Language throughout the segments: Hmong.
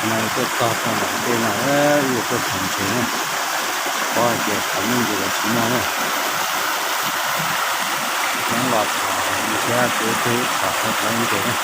No tuaj txog rau nram dej no, yuav tuaj txhom ntses na. Paub hais tias txhom muaj ntses los tsis muaj na. Coob los txhom thiab, kuv twb txhom tau ntses na.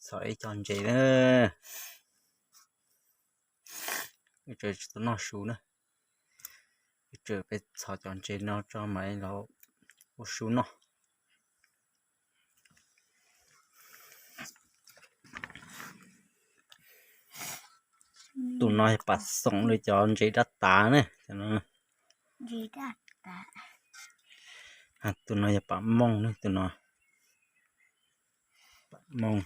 Txhom ib co ntses na. Wb tseem tsis tau noj su na. Wb tseem peb txhom cov ntses no tso mam li los ua su noj. Tus no yog pas xoom li cov ntses dab tav na. Tus no yog pas mooj na, tus no. Pas mooj.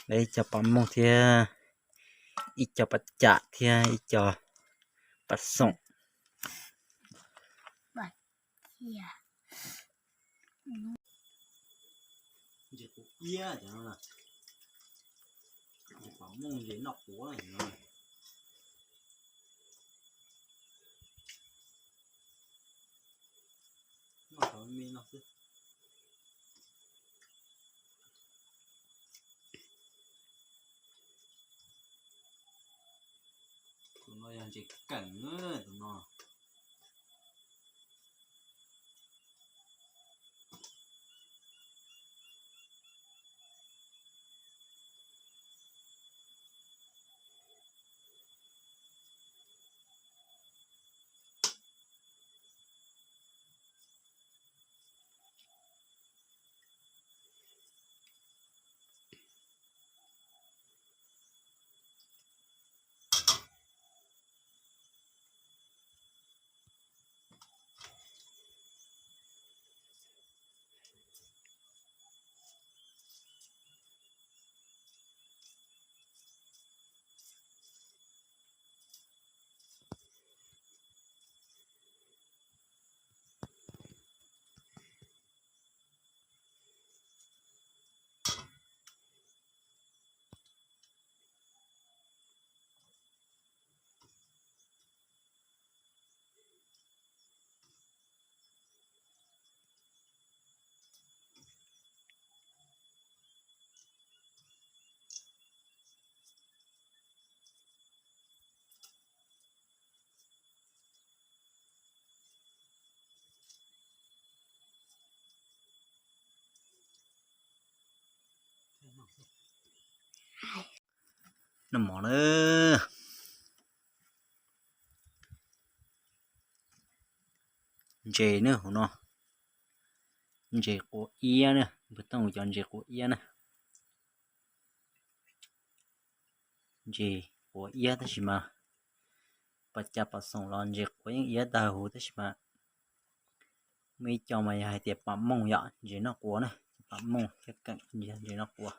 Ib co pas mooj thiab, ib co pas cam thiab ib co pas xoom. Ntses quav iab cov no, pas mooj ntses noj quav no. Noj cov me no xwb. Tus no yog ntses keem na, tus no. Noj mov na. Ntses na hauv no, ntses quav iab na, npawg Tooj cov ntses quav iab na. Ntses quav iab tab sis mas pas cas pas xoom los ntses quav yeej iab tag huv tab sis mas muaj ib co mas yog hais tias pam mooj yom, ntses noj quav na, pam mooj thiab keem ntses noj quav.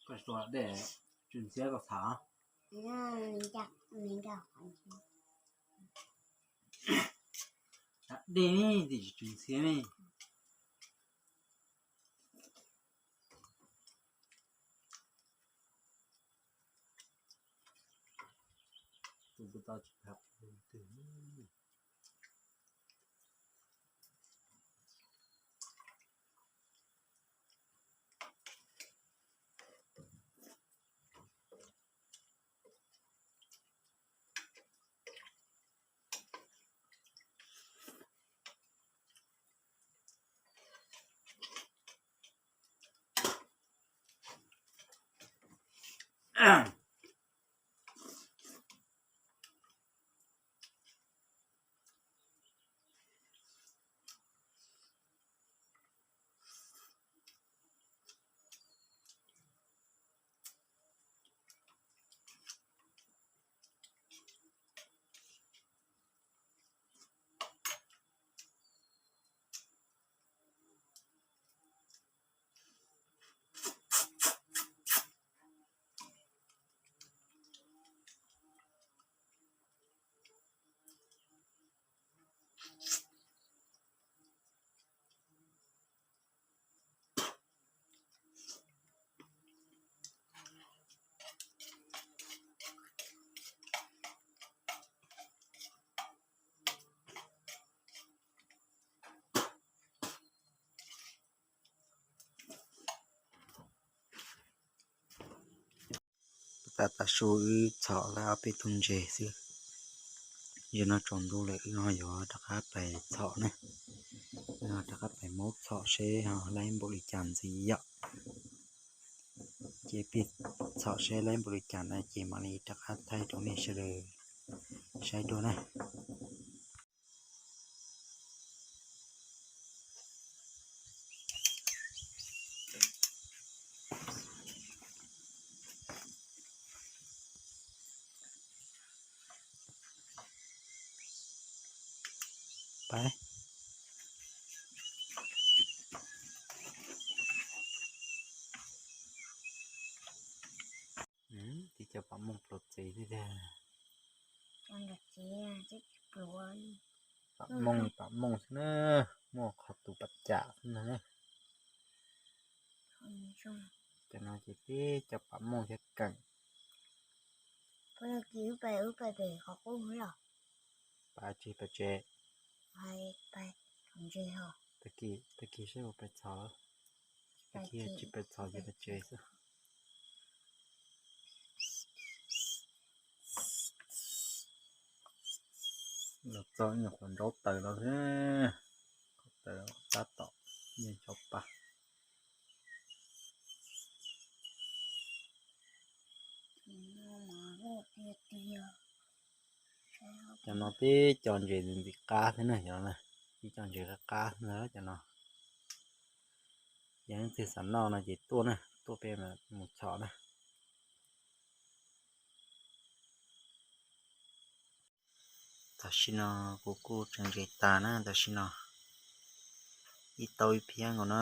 Koj suav dej, tsw ntxhiab koj txhav. Dej ne, tim tsw ntxhiab ne. Tav tav su wb txhom tau ob peb tug ntses xwb. Zaum no tsaus ntuj lawm wb ho yuav rov qab pais txhom na. Wb ho rov qab pais maub txhom seb ho laib npaum li cas ntxiv yom. Ces pib txhom seb laib npaum li cas na ces mam li rov qab thaij rau nej sawv daws saib dua na. Tib co pam mooj pluav txiv tiag tiag. Pam mooj pam mooj xwb na, muaj qhov tus pam cam xwb ntag ne. Cov no ces tib co pam mooj thiab keem. Pab tsis pab tsev. Tag kis seb puas pais txhom, tag kis tsis pais txhom ces pais tsev xwb. Los txog nyuam qhuav nraub taws los xwb, qhov taws tab tom yeej tso paj. Cov no tib co ntses ntxim qab thiab na, cov no tib co ntses qab qab ntag cov no. Yog leej twg xav noj no ces tuaj na, tuaj peb mus txhom na. Tam sim no kuv kuj tseem ntses tas na, tam sim no ib tau ib phiab nkaus na.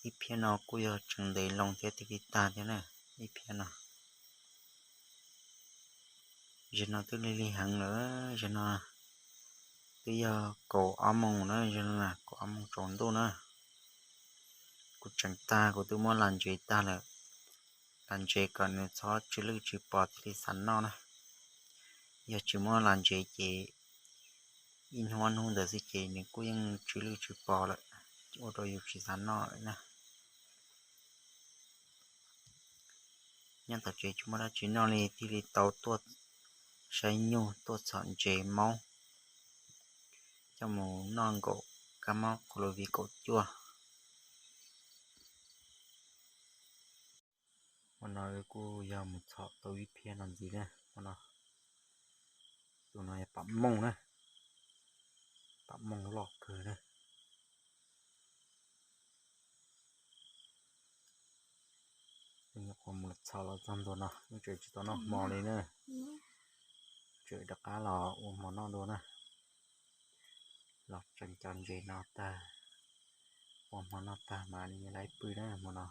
Ib phiab no kuj yog tseem ntev loo thiab thiaj li tag thiab na, ib phiab no. Zaum no twb lig lig heev lawm, zaum no twb yog kaum ob moos na, zaum no kaum ob moos tsaus ntuj na. Kuv tseem tag, kuv twb muab las ntsev tag lawm. Las ntsev kom nws txhob tsw lwj tsw pos thiaj li xav noj na. Yog tsis muab las ntsev ces ib hnub ob hnub ntawd xwb ces nws kuj yeej tsw lwj tsw pos lawm, ua rau yus tsis xav noj lawm na. Nyob tom tsev tsis muaj dab tsi noj li thiaj li tau tuaj saib nyuj, tuaj txhom ntses maub coj mus noj nkaum kab mob Covid kaum cuaj. Hmo no kuj yog mus txhom tau ib phiab no ntxiv na. Hmo no tus no yog pam mooj na, pam mooj loj kawg na. Nyuam qhuav mus txhom los txog ntua no, tseem tsis tau noj hmo li na. Tseem rov qab los ua hmo noj dua na. Los tseem cov ntses no tag, ua hmo noj tag mam li laib pw na hmo no.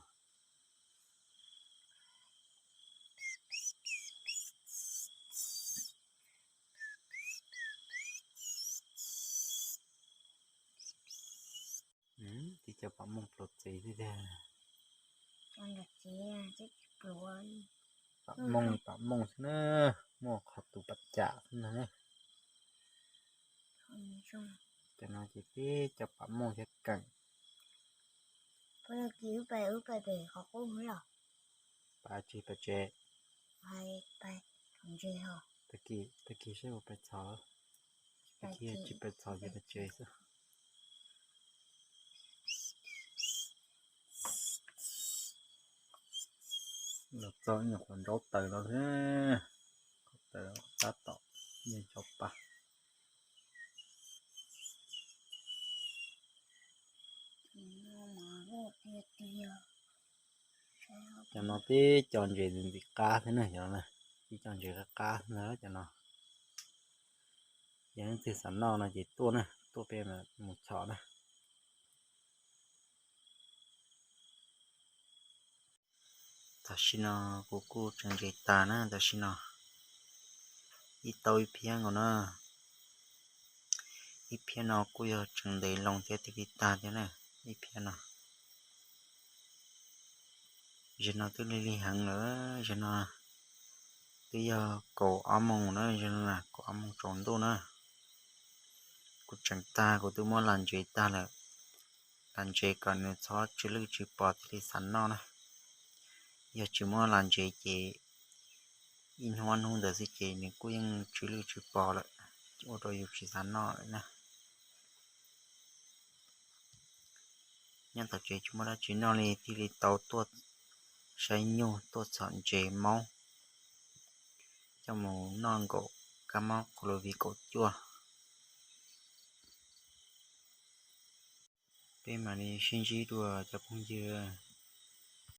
Tib co pam mooj pluav txiv tiag tiag. Pam mooj pam mooj xwb na, muaj qhov tus pam cam xwb ntag ne. Cov no ces tib co pam mooj thiab keem. Pab tsis pab tsev. Tag kis seb puas pais txhom, tag kis tsis pais txhom ces pais tsev xwb. Los txog nyuam qhuav nraub taws los xwb, qhov taws tab tom yeej tso paj. Cov no tib co ntses ntxim qab thiab na, cov no tib co ntses qab qab ntag cov no. Yog leej twg xav noj no ces tuaj na, tuaj peb mus txhom na. Tam sim no kuv kuj tseem ntses tas na, tam sim no ib tau ib phiab nkaus na. Ib phiab no kuj yog tseem ntev loo thiab thiaj li tag thiab na, ib phiab no. Zaum no twb lig lig heev lawm, zaum no twb yog kaum ob moos na, zaum no kaum ob moos tsaus ntuj na. Kuv tseem tag, kuv twb muab las ntsev tag lawm. Las ntsev kom nws txhob tsw lwj tsw pos thiaj li xav noj na. Yog tsis muab los ntsev ces ib hnub ob hnub ntawd xwb ces nws kuj yeej tsw lwj tsw pos lawm, ua rau yus tsis xav noj lawm na. Nyob tom tsev tsis muaj dab tsi noj li thiaj li tau tuaj saib nyuj tuaj txhom ntses maub coj mus noj nkaum kab mob Covid kaum cuaj. Peb mam li sib ntsib dua cov phooj ywg.